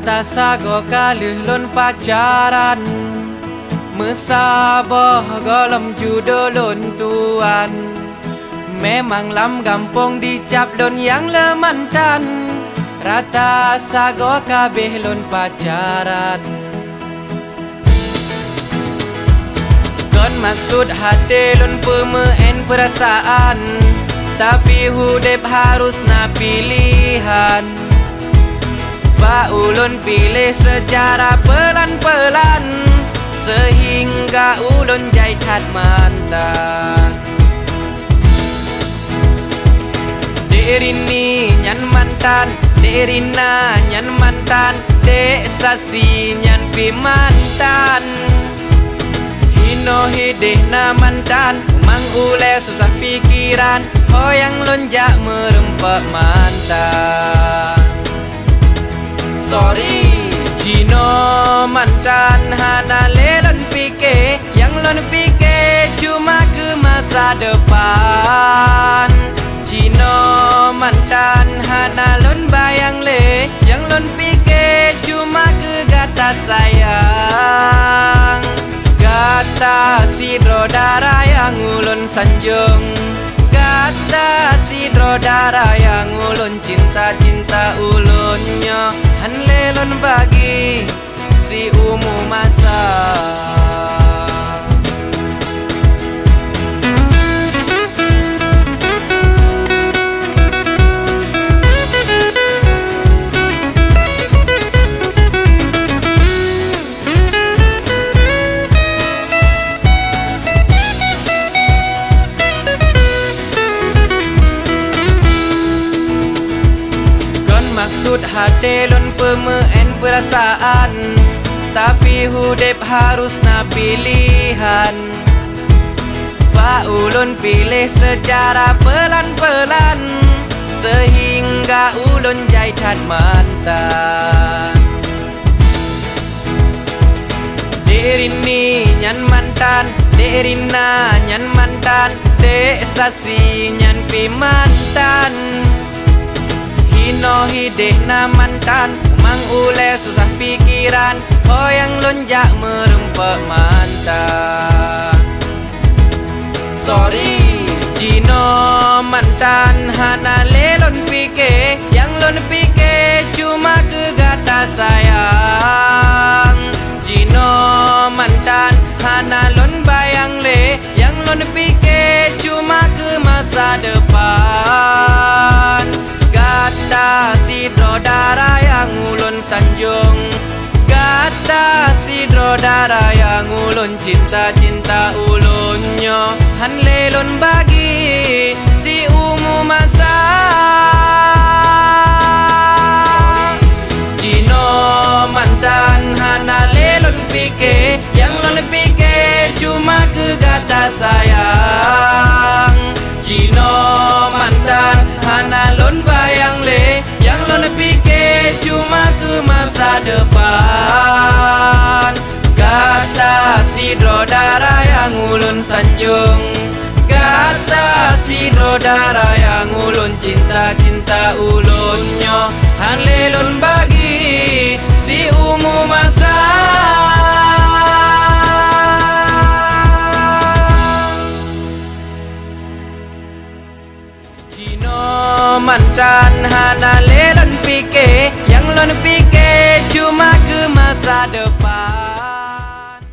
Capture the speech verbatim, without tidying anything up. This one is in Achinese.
Tasagoe ka lheueh lôn pacaran, meusaboh gohlom judoe lôn tuan. Memang lam gampông dicap lôn nyang le mantan, rata sagoe ka abéh lôn pacaran. Kon maksud até lôn peumeu'en peurasaan, tapi udeb harôh na piléhan. Bak ulôn piléh seucara peulan-peulan, seuhingga ulôn jai that mantan. Dek Rini nyan mantan, Dek Rina nyan mantan, Dek Sasi nyan pih mantan. Hinoe hideh na mantan, mang ulée susah pikeran, ho nyang lôn jak meurumpok mantan. Sorry, jinoe mantan hana lé lôn pike, nyang lôn pike cuma keu masa depan. Jinoe mantan hana lôn bayang lé, nyang lôn pike cuma keu gata sayang. Gata sidroe dara nyang ulôn sanjong, gata sidroe dara nyang ulôn cinta-cinta, ulôn nyoe han lé lôn bagi siumu masa. Kon maksud até lôn peumeu'en peurasaan, tapi udeb harôh na piléhan. Bak ulôn piléh seucara peulan-peulan, seuhingga ulôn jai that mantan. Dek Rini nyan mantan, Dek Rina nyan mantan, Dek Sasi nyan pih mantan. Hinoe hideh na mantan, mang ulée susah pikeran, ho nyang lôn jak meurumpok mantan. Sorry, jinoe mantan hana lé lôn pike, nyang lôn pike cuma keu gata sayang. Jinoe mantan hana lôn bayang lé, nyang lôn pike cuma keu masa depan. Gata sidroe dara nyang ulôn sanjong, gata sidroe dara nyang ulôn cinta-cinta, ulôn nyoe han lé lôn bagi siumu masa. Jinoe mantan hana lé lôn pike, nyang lôn pike cuma keu gata sayang. Jinoe mantan hana lôn bayang lé, nyang lôn pike cuma keu masa depan. Gata sidroe dara nyang ulôn sanjong, gata sidroe dara nyang ulôn cinta-cinta, ulôn nyoe han lé lôn bagi siumu masa. Jinoe mantan hana lé lôn pike, nyang lôn pike cuma keu masa depan.